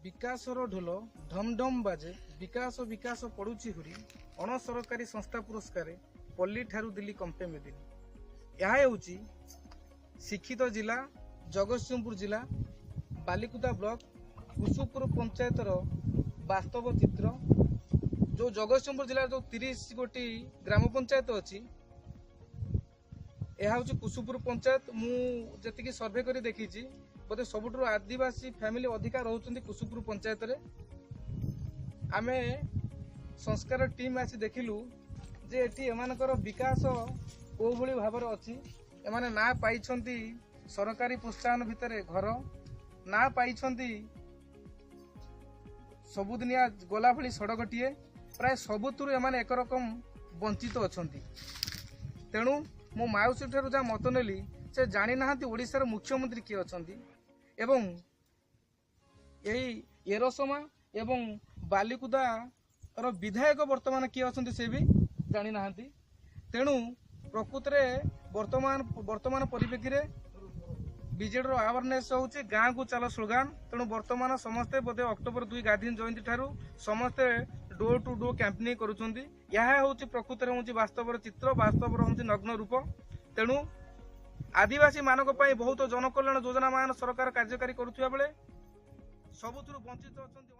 ବିକାଶର ଢୋଲ ଢମ୍ ଢମ୍ ବାଜେ, ବିକାଶ ବିକାଶ ପଡୁଛି ହୁରି, ଅଣସରକାରୀ ସଂସ୍ଥା ପୁରସ୍କାରେ ପଲ୍ଲୀଠାରୁ ଦିଲ୍ଲୀ କମ୍ପେ ମେଦିନୀ। ଏହା ହେଉଛି ଶିକ୍ଷିତ ଜିଲ୍ଲା ଜଗତସିଂହପୁର ଜିଲ୍ଲା ବାଲିକୁଦା ବ୍ଲକ କୁସୁପୁର ପଞ୍ଚାୟତର ବାସ୍ତବ ଚିତ୍ର। ଯେଉଁ ଜଗତସିଂହପୁର ଜିଲ୍ଲାର ଯେଉଁ 30 ଗୋଟି ଗ୍ରାମ ପଞ୍ଚାୟତ ଅଛି, ଏହା ହେଉଛି କୁସୁପୁର ପଞ୍ଚାୟତ। ମୁଁ ଯେତିକି ସର୍ଭେ କରି ଦେଖିଛି, ବୋଧେ ସବୁଠାରୁ ଆଦିବାସୀ ଫ୍ୟାମିଲି ଅଧିକା ରହୁଛନ୍ତି କୁସୁପୁର ପଞ୍ଚାୟତରେ। ଆମେ ସଂସ୍କାର ଟିମ୍ ଆସି ଦେଖିଲୁ ଯେ ଏଠି ଏମାନଙ୍କର ବିକାଶ କୋଉଭଳି ଭାବରେ ଅଛି। ଏମାନେ ନା ପାଇଛନ୍ତି ସରକାରୀ ପ୍ରୋତ୍ସାହନ ଭିତରେ ଘର, ନା ପାଇଛନ୍ତି ସବୁଦିନିଆ ଗଲା ଭଳି ସଡ଼କଟିଏ। ପ୍ରାୟ ସବୁଥିରୁ ଏମାନେ ଏକରକମ ବଞ୍ଚିତ ଅଛନ୍ତି। ତେଣୁ ମୁଁ ମାଉସୀ ଠାରୁ ଯାହା ମତ ନେଲି, ସେ ଜାଣିନାହାନ୍ତି ଓଡ଼ିଶାର ମୁଖ୍ୟମନ୍ତ୍ରୀ କିଏ ଅଛନ୍ତି ଏବଂ ଏଇ ଏରସମା ଏବଂ ବାଲିକୁଦାର ବିଧାୟକ ବର୍ତ୍ତମାନ କିଏ ଅଛନ୍ତି ସେ ବି ଜାଣିନାହାନ୍ତି। ତେଣୁ ପ୍ରକୃତରେ ବର୍ତ୍ତମାନ ପରିପ୍ରେକ୍ଷୀରେ ବିଜେଡ଼ିର ଆୱାରନେସ୍ ହେଉଛି ଗାଁକୁ ଚାଲ ସ୍ଲୋଗାନ। ତେଣୁ ବର୍ତ୍ତମାନ ସମସ୍ତେ ବୋଧେ ଅକ୍ଟୋବର 2 ଗାନ୍ଧୀ ଜୟନ୍ତୀ ଠାରୁ ସମସ୍ତେ ଡୋର ଟୁ ଡୋର କ୍ୟାମ୍ପେନିଂ କରୁଛନ୍ତି। ଏହା ହେଉଛି ପ୍ରକୃତରେ ହେଉଛି ବାସ୍ତବର ଚିତ୍ର, ବାସ୍ତବର ହେଉଛି ନଗ୍ନ ରୂପ। ତେଣୁ ଆଦିବାସୀ ମାନଙ୍କ ପାଇଁ ବହୁତ ଜନକଲ୍ୟାଣ ଯୋଜନା ମାନ ସରକାର କାର୍ଯ୍ୟକାରୀ କରୁଥିବା ବେଳେ ସବୁଥିରୁ ବଞ୍ଚିତ ଅଛନ୍ତି।